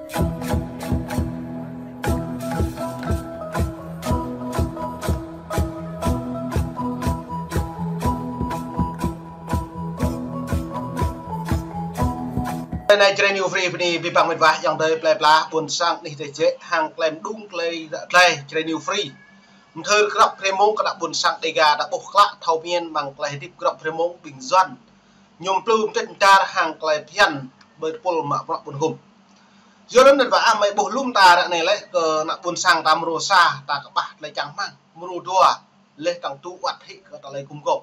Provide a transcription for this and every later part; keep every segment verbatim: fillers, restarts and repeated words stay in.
Anai Jrai New Free bơni abih bang mĕt wa ayŏng adơi plơi pla ƀôn sang anih tơčĕ hăng klem đung klei ră klei Jrai New Free. Mơthưr grŏp hrơi mông kơ ană ƀôn sang Dêga đa ƀuh klă thâo mĭn mơ̆ng klei hơdip grŏp hrơi mông ƀing Yuan. Ñu plư mơtĕt mơtar hăng klei phiăn ƀơi tơpul mă bruă ƀôn hgŭm. Yua anŭn mĕt wa ah mơi ƀuh lŏm ta ră anai lĕ kơ ană ƀôn sang ta mrô sa ta kơƀah tơlơi čang rơmang, mrô dua laih dơ̆ng tŭ wăt hĭ kơ tơlơi gum gôp.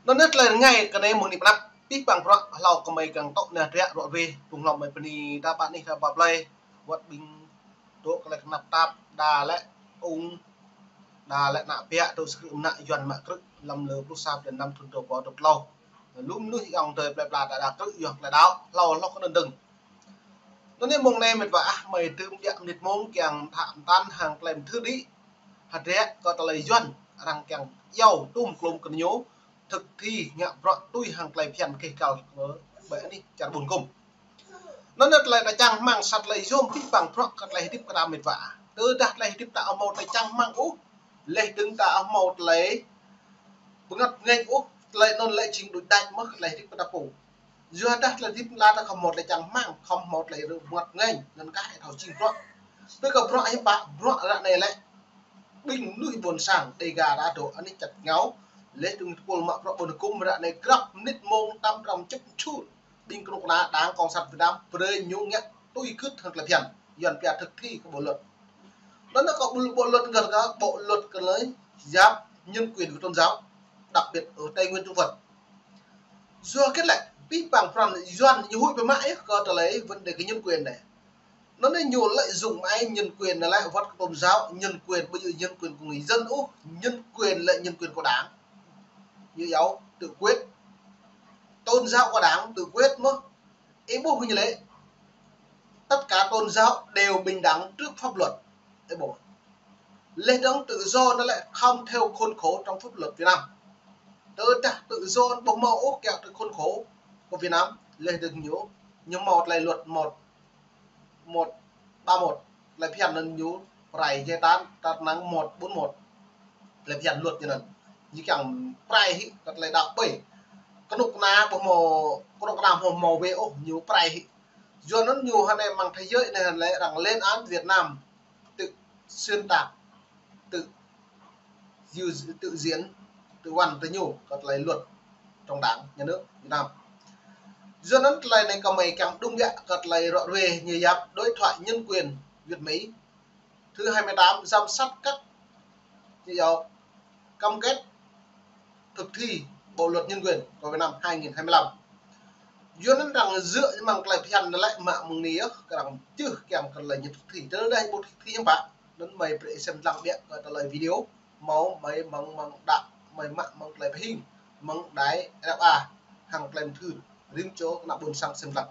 Anŭn yơh tơlơi rơngai kơ anai mơ̆ng anai pơ anăp, abih bang bruă hlâo kơ mơi kiăng tŏ neh dră ruă ruê, ƀuh hlâo mơi bơni đa ƀă anih đa ƀă plơi, wăt ƀing dŏ kơ lĕ kơnăp tap, đa lĕ ung, đa lĕ ană ƀiă dŏ sơkrư̆ mơnă Yuan mă krư̆ lăm lơ pluh sa blan năm thŭn dua rơbâo dua pluh klâo. Lŏm mơnuih ayŏng adơi plơi pla đa đa krư̆ yua tơlơi đaŏ, hlâo hloh kơ anŭn dơ̆ng. Anŭn yơh mơ̆ng anai mĕt wa ah mơi tơm biă mơnit mông kiăng thâo mơtăn hăng klem mơthưr đĭ hơdră kơ tơlơi Yuan arăng kiăng iâu tŭm klŭm kơ ñu thực thi ngă bruă tui hăng klei phiăn keh kăl kơ ƀơi anih čar ƀôn hgŭm. Anŭn yơh tơlơi ta čang rơmang sa tơlơi yôm abih bang bruă kơ tơlơi hơdip kơ ta mĕt wa ah. Tơdah tơlơi hơdip ta ƀu hmâo tơlơi čang rơmang ôh, laih dơ̆ng ta ƀu hmâo tơlơi bơngăt bơngañ ôh, tơlơi anŭn lĕ jing đôč đač mơ̆ kơ tơlơi hơdip kơ ta pô. Yua dah tơlơi hơdip ta khŏm hmâo tơlơi čang rơmang, khŏm hmâo tơlơi bơngăt bơngañ, anŭn kah ih thâo jing bruă. Tui kơ bruă hiư̆m pă, bruă ră anai lĕ ƀing mơnuih ƀôn sang Dêga đa dŏ anih čăt ngao, laih dơ̆ng tơpul mă bruă ƀôn hgŭm ră anai grŏp mơnit mông tăm tram čŭp čut ƀing kơnuk kơna Đảng Cộng sản Việt Nam brơi ñu ngă tui gưt hăng klei phiăn, Yuan pia thực thi kơ bộ luật. Anŭn kơ bộ, bộ luật ngă kơ bộ luật kơ tơlơi yap nhân quyền và tôn giáo, đặc biệt ở Tây Nguyên chúng Phật. Yua hơget lĕ, abih bang pran Yuan ñu huĭ biă mă yơh kơ tơlơi vấn đề kơ nhân quyền anai. Anŭn anai ñu lợi dụng mă nhân quyền anai lĕ wăt kơ tôn giáo, nhân quyền ƀu djơ̆ nhân quyền của người dân ôh, nhân quyền lĕ nhân quyền của Đảng. Ñu iâu tự quyết. Tôn giáo của Đảng tự quyết mơ̆. Ih ƀuh ñu lĕ, tất cả tôn giáo đều bình đẳng trước pháp luật. Ih ƀuh. Laih dơ̆ng tự do anŭn lĕ không theo khuôn khổ trong pháp luật Việt Nam. Tơdah tự do ƀu hmâo ôh kiăng theo khuôn khổ của Việt Nam, laih dơ̆ng ñu, ñu hmâo tơlơi luật một, một ba một, tơlơi phiăn anŭn ñu prai jai tan, tat năng một bốn một. Tơlơi phiăn luật ñu anŭn. Ñu kiăng prai hĭ kơ tơlơi đaŏ ƀơi. Kơnuk kơna ƀu hmâo, kơnuk kơna ƀu hmâo wê ôh, ñu prai hĭ. Yua anŭn ñu hơnai mơ̆ng thế giới anai lĕ arăng lên án Việt Nam tự xuyên tạc, tự, tự diễn, tự văn, tự ñu kơ tơlơi luật trong Đảng, Nhà nước Việt Nam. Yua anŭn tơlơi anai kơ mơi kiăng đung biă kơ tơlơi ruă ruê ñu yap đối thoại nhân quyền Việt Mỹ thứ hai mươi tám, giám sát các, ñu iâu cam kết thực thi Bộ luật nhân quyền của Việt Nam hai nghìn hai mươi lăm. Yua anŭn arăng djơ̆ mơ̆ng tơlơi phiăn anŭn lĕ mă mơ̆ng anai yơh, kơ arăng čih kiăng kơ tơlơi ñu thực thi. Tơdah ƀu thực thi hiư̆m pă, anŭn mơi brơi sem lăng biă kơ tơlơi video, hmâo mơi mơ̆ng, mơ̆ng đă, mơi mă mơ̆ng tơlơi pơhing, mơ̆ng đài R F A, hăng tơlơi mơthưr, rĭm čô kơ ană ƀôn sang sem lăng.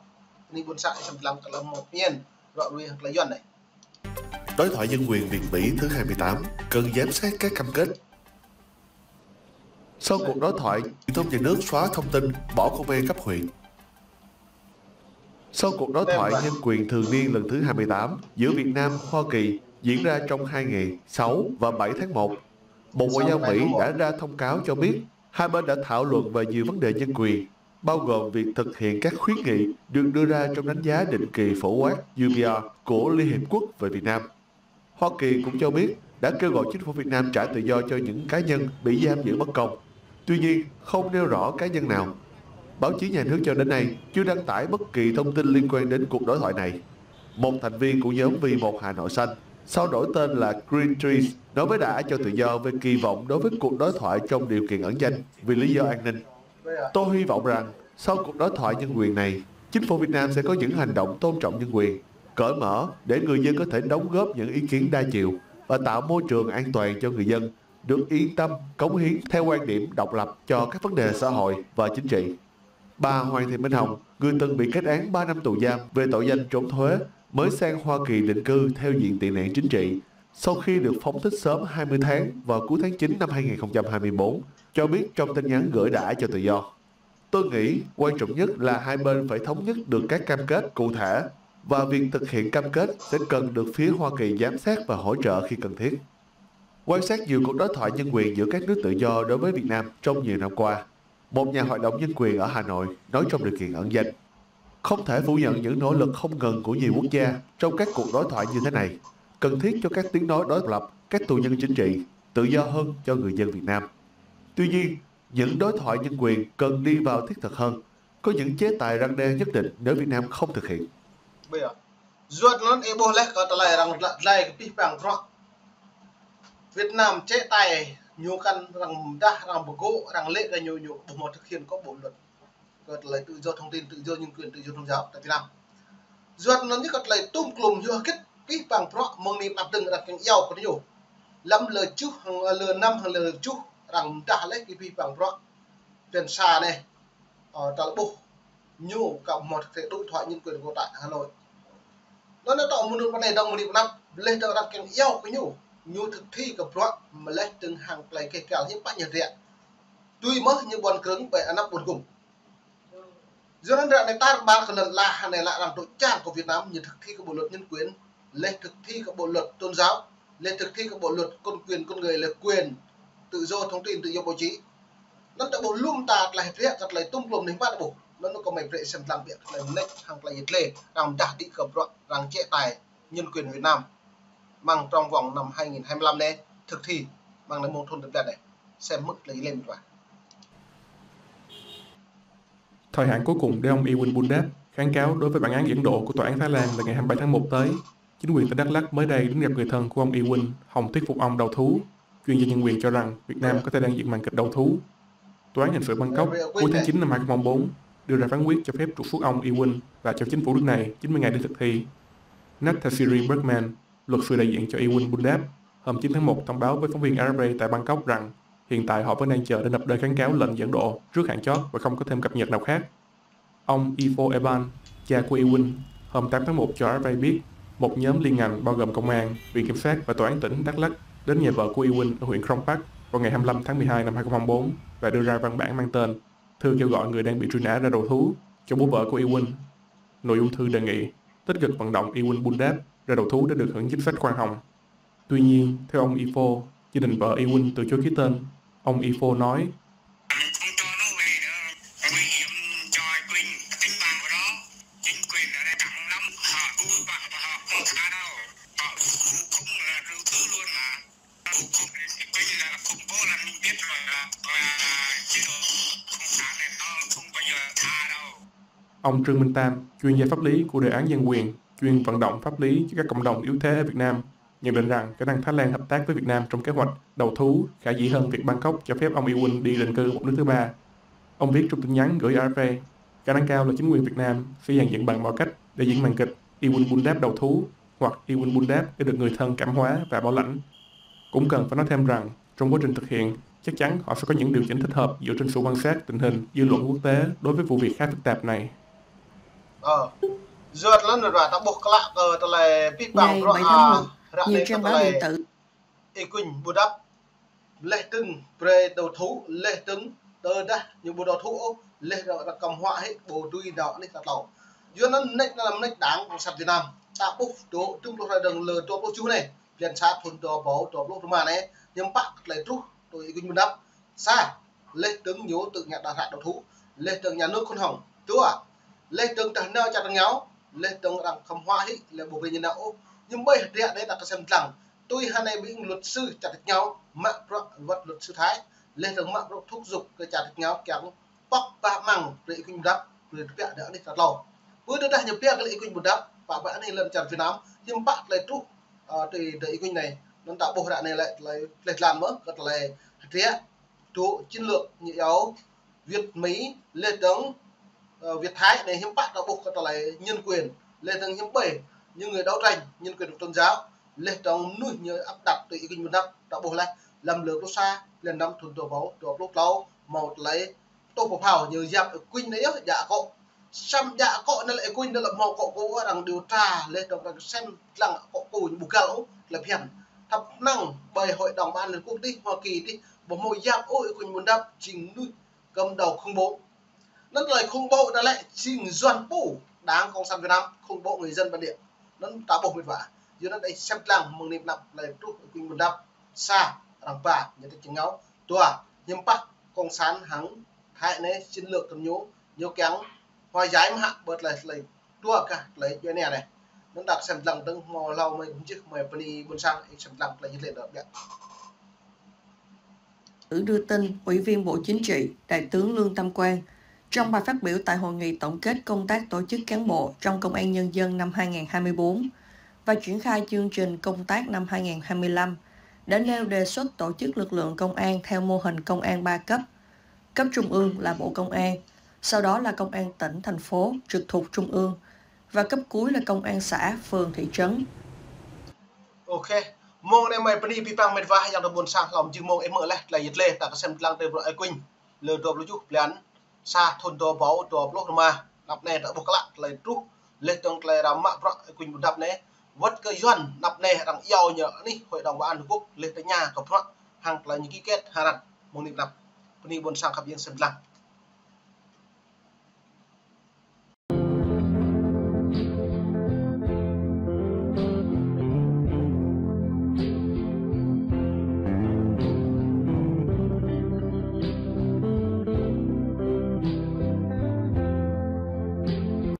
Anai ƀôn sang sem lăng kơ lăm một miền, ruă ruê hăng tơlơi Yuan anai. Đối thoại nhân quyền Việt Mỹ thứ hai mươi tám, cần giám sát các cam kết. Sau cuộc đối thoại, truyền thông nhà nước xóa thông tin, bỏ công an cấp huyện. Sau cuộc đối thoại nhân quyền thường niên lần thứ hai mươi tám giữa Việt Nam, Hoa Kỳ diễn ra trong hai ngày sáu và bảy tháng một, Bộ Ngoại giao Mỹ đã ra thông cáo cho biết hai bên đã thảo luận về nhiều vấn đề nhân quyền, bao gồm việc thực hiện các khuyến nghị được đưa ra trong đánh giá định kỳ phổ quát U P R của Liên Hiệp Quốc về Việt Nam. Hoa Kỳ cũng cho biết đã kêu gọi chính phủ Việt Nam trả tự do cho những cá nhân bị giam giữ bất công. Tuy nhiên, không nêu rõ cá nhân nào. Báo chí nhà nước cho đến nay chưa đăng tải bất kỳ thông tin liên quan đến cuộc đối thoại này. Một thành viên của nhóm vì một Hà Nội xanh, sau đổi tên là Green Trees, nói với Đài Á Châu Tự Do về kỳ vọng đối với cuộc đối thoại trong điều kiện ẩn danh vì lý do an ninh. Tôi hy vọng rằng sau cuộc đối thoại nhân quyền này, chính phủ Việt Nam sẽ có những hành động tôn trọng nhân quyền, cởi mở để người dân có thể đóng góp những ý kiến đa chiều và tạo môi trường an toàn cho người dân được yên tâm cống hiến theo quan điểm độc lập cho các vấn đề xã hội và chính trị. Bà Hoàng Thị Minh Hồng, người từng bị kết án ba năm tù giam về tội danh trốn thuế, mới sang Hoa Kỳ định cư theo diện tị nạn chính trị, sau khi được phóng thích sớm hai mươi tháng vào cuối tháng chín năm hai nghìn không trăm hai mươi bốn, cho biết trong tin nhắn gửi Đài Á Châu Tự Do: "Tôi nghĩ quan trọng nhất là hai bên phải thống nhất được các cam kết cụ thể Và việc thực hiện cam kết sẽ cần được phía Hoa Kỳ giám sát và hỗ trợ khi cần thiết. Quan sát nhiều cuộc đối thoại nhân quyền giữa các nước tự do đối với Việt Nam trong nhiều năm qua, một nhà hoạt động nhân quyền ở Hà Nội nói trong điều kiện ẩn danh: "Không thể phủ nhận những nỗ lực không ngừng của nhiều quốc gia trong các cuộc đối thoại như thế này, cần thiết cho các tiếng nói đối lập, các tù nhân chính trị, tự do hơn cho người dân Việt Nam. Tuy nhiên, những đối thoại nhân quyền cần đi vào thiết thực hơn, có những chế tài răn đe nhất định nếu Việt Nam không thực hiện." Bây giờ, yua anŭn ih ƀuh laih kơ tơlơi arăng dlai kơ pih pang bruă. Việt Nam chế tài ñu kăn arăng mdah, arăng pơgŏ, arăng lĕ kơ ñu, ñu ƀu hmâo thực hiện kơ bộ luật kơ tơlơi tự do thông tin, tự do nhân quyền, tự do tôn giáo tại Việt Nam. Yua anŭn ñu kơ tơlơi tŭm klum yua hơget pih pang bruă mơ̆ng anai pơ anăp dơ̆ng arăng kiăng iâu kơ ñu. Lăm lơ čuh, hăng lơ năm hăng lơ čuh arăng mdah laih kơ pih pang bruă. Pren sa anai, ơ, ta ƀuh ñu kơ hmâo thực tế đối thoại nhân quyền kơ tại Hà Nội. Anŭn anai tŏ mơnŭn pơ anai dơ̆ng mơ̆ng anai pơ anăp, laih dơ̆ng arăng kiăng iâu kơ ñu, ñu thực thi kơ bruă, mơ̆ laih dơ̆ng hăng tơlơi keh kal hiư̆m pă ñu hơdră. Tui mơ̆ ñu ƀuăn krơ̆ng ƀơi anăp ƀuôn gum. Yua anŭn ră anai tar ƀar kơ lŏn ala anai lĕ arăng dŏ čang kơ Việt Nam ñu thực thi kơ bộ luật nhân quyền, laih thực thi kơ bộ luật tôn giáo, laih thực thi kơ bộ luật con quyền con người, laih quyền tự do thông tin, tự do báo chí. Anŭn ta ƀuh lŏm ta tơlơi hơdră kơ tơlơi tŭm klum anai mơ̆n ta ƀuh. Anŭn kơ mơi brơi sem lăng biă kơ tơlơi mơneč hăng tơlơi yet lĕ arăng mdah đĭ kơ bruă arăng chế tài nhân quyền Việt Nam. Mơ̆ng trong vòng năm hai nghìn hai mươi lăm anai thực thi, mơ̆ng anai mơ̆ng thun tơplah anai. Sem mơ̆ tơlơi lĕ mơ̆n. Thời hạn cuối cùng để ông Y Win Bundap kháng cáo đối với bản án dẫn độ của Tòa án Thái Lan là ngày hai mươi bảy tháng một tới. Chính quyền tỉnh Đắk Lắk mới đây đến gặp người thân của ông Y Win, hòng thuyết phục ông đầu thú. Chuyên gia nhân quyền cho rằng Việt Nam có thể đang dựng màn kịch đầu thú. Tòa án Hình sự Bangkok cuối tháng chín năm hai không không bốn đưa ra phán quyết cho phép trục xuất ông Y Win và cho chính phủ nước này chín mươi ngày để thực thi. Nathasiri Bergman, luật sư đại diện cho Y Win Bundap, hôm chín tháng một thông báo với phóng viên R F A tại Bangkok rằng hiện tại họ vẫn đang chờ để nộp đơn kháng cáo lệnh dẫn độ trước hạn chót và không có thêm cập nhật nào khác. Ông Ifo Eban, cha của Y Win, hôm tám tháng một cho R F A biết một nhóm liên ngành bao gồm công an, viện kiểm sát và tòa án tỉnh Đắk Lắk đến nhà vợ của Y Win ở huyện Crong Park vào ngày hai mươi lăm tháng mười hai năm hai không không bốn và đưa ra văn bản mang tên Thư kêu gọi người đang bị truy nã ra đầu thú cho bố vợ của Y Win. Nội dung thư đề nghị tích cực vận động Y Win Bundap ra đầu thú để được hưởng chính sách khoan hồng. Tuy nhiên, theo ông Ifo, gia đình vợ Y Win từ chối ký tên. Ông Ifo nói: Mình không cho nó về nữa. Nguy hiểm cho Y Win, tính mạng của nó. Chính quyền ở đây căng lắm. Họ thu và họ không tha đâu. Họ thu khủng là đầu thú luôn mà. Thu khủng, Y Win là khủng bố là mình biết rồi, là, là chế độ cộng sản này nó không bao giờ tha đâu. Ông Trương Minh Tam, chuyên gia pháp lý của đề án nhân quyền, chuyên vận động pháp lý cho các cộng đồng yếu thế ở Việt Nam, nhận định rằng khả năng Thái Lan hợp tác với Việt Nam trong kế hoạch đầu thú khả dĩ hơn việc Bangkok cho phép ông Y Win đi định cư một nước thứ ba. Ông viết trong tin nhắn gửi R F A, khả năng cao là chính quyền Việt Nam sẽ dàn dựng bằng mọi cách để diễn màn kịch Y Win Bundap đầu thú hoặc Y Win Bundap để được người thân cảm hóa và bảo lãnh. Cũng cần phải nói thêm rằng, trong quá trình thực hiện, chắc chắn họ sẽ có những điều chỉnh thích hợp dựa trên sự quan sát tình hình, dư luận quốc tế đối với vụ việc khá phức tạp này. Ơ, yua anŭn ră ta ƀuh klă kơ tơlơi pih pang bruă, ră anai kơ tơlơi Y Win Bundap laih dơ̆ng brơi đầu thú, laih dơ̆ng tơdah ñu ƀu đầu thú ôh, laih dơ̆ng arăng kăm huă hĭ ƀu tui đaŏ anih ta tlâo. Yua anŭn mơneč anai mơneč Đảng Cộng sản Việt Nam ta ƀuh dŏ dŭm pluh hrơi dơ̆ng lơ dua pluh tơjuh anai, blan sa thun dua rơbâo dua pluh rơma anai, hiư̆m pă tơlơi truh tui Y Win Bundap. Sa, laih dơ̆ng ñu tŭ ngă đa hră đầu thú, laih dơ̆ng nhà nước khoan hồng. Dua, laih dơ̆ng tơhnao čar tơngiao, laih dơ̆ng arăng kăm huă hĭ, laih ƀu brơi ñu nao ôh. Hiư̆m ƀơi hơdră anai ta kơsem lăng. Tui hơnai ƀing luật sư čar tơngiao mă bruă wơ̆t luật sư Thái, laih dơ̆ng mă bruă thúc giục kơ čar tơngiao kiăng pŏk pă mơ̆ng brơi Y Win Bundap, brơi tơbiă đa anih ta tlâo. Bơ tơdah ñu tơbiă kơ Y Win Bundap, pă pă anih lŏn čar Việt Nam, hiư̆m pă tơlơi truh, ơ, tui Y Win anai. Anŭn ta ƀuh ră anai lĕ tơlơi tlaih tlan mơ̆, kơ tơlơi hơdră, dŏ chiến lược ñu iâu Việt Mỹ, laih dơ̆ng, ơ, Việt Thái anai hiư̆m pă ta ƀuh kơ tơlơi nhân quyền, laih dơ̆ng hiư̆m ƀơi những người đấu tranh nhân quyền tôn giáo, laih dơ̆ng mơnuih ñu áp đặt tui Y Win Bundap ta ƀuh laih, lăm lơ pluh sa, blan năm thun dua rơbâo dua pluh tlâo, hmâo tơlơi tŏ pơphao ñu yap Y Win anai yơh, djă akŏ. Samơ̆ djă akŏ anai lĕ Y Win anai lĕ hmâo akŏ kơ arăng điều tra, laih dơ̆ng arăng sem lăng akŏ kơ ñu ƀu găl ôh, tơlơi phiăn. Thâo năng ƀơi Hội đồng Bảo an Liên Hợp Quốc dih, Hoa Kỳ dih, ƀu hmâo yap ôh Y Win Bundap jing mơnuih cầm đầu khủng bố. Anŭn tơlơi khủng bố anai lĕ jing Yuan pô. Đảng Cộng sản Việt Nam khủng bố người dân bản địa. Anŭn ta ƀuh mĕt wa. Yua anŭn ih sem lăng mơ̆ng anai pơ anăp tơlơi truh ƀing ƀôn đăp sa, arăng ba, ñu tĕk čơngau, dua, hiư̆m pă Cộng sản hăng Thái anai chiến lược kơ ñu, ñu kiăng hòa giải mơ̆ hă ƀơi tơlơi, tơlơi dua kah tơlơi djuai ania anai. Anŭn ta sem lăng dơ̆ng hmâo hlâo mơi kơ jih mơi bơni ƀôn sang ih sem lăng tơlơi jơlan dŏ biă. Tự đưa tin, Ủy viên Bộ Chính trị, Đại tướng Lương Tam Quang, trong bài phát biểu tại hội nghị tổng kết công tác tổ chức cán bộ trong Công an Nhân dân năm hai nghìn hai mươi bốn và triển khai chương trình công tác năm hai nghìn hai mươi lăm, đã nêu đề xuất tổ chức lực lượng công an theo mô hình công an ba cấp, cấp trung ương là Bộ Công an, sau đó là công an tỉnh, thành phố trực thuộc trung ương và cấp cuối là công an xã, phường, thị trấn. Ok. Mơ̆ng anai mơi bơni pơpă mĕt wa, yang tơ ƀôn sang hlâo mơ̆ng jing mơ̆ng ih mơ̆ leh tơlơi jơlan tơ bruă ih kuing. Lơ dua pluh tơjuh blan sa thun dua rơbâo dua pluh rơma. Anăp anai ta ƀuh klă tơlơi truh, leh dơ̆ng tơlơi răm mă bruă ih kuing ƀôn đăp anai. Wơ̆t kơ Yuan anăp anai arăng iâu ñu anih Hội đồng Bảo an Liên Hợp Quốc leh tơña kơ bruă hăng tơlơi ñu ký kết hơrat mơ̆ng anai pơ anăp. Bơni ƀôn sang khăp yang sem lăng.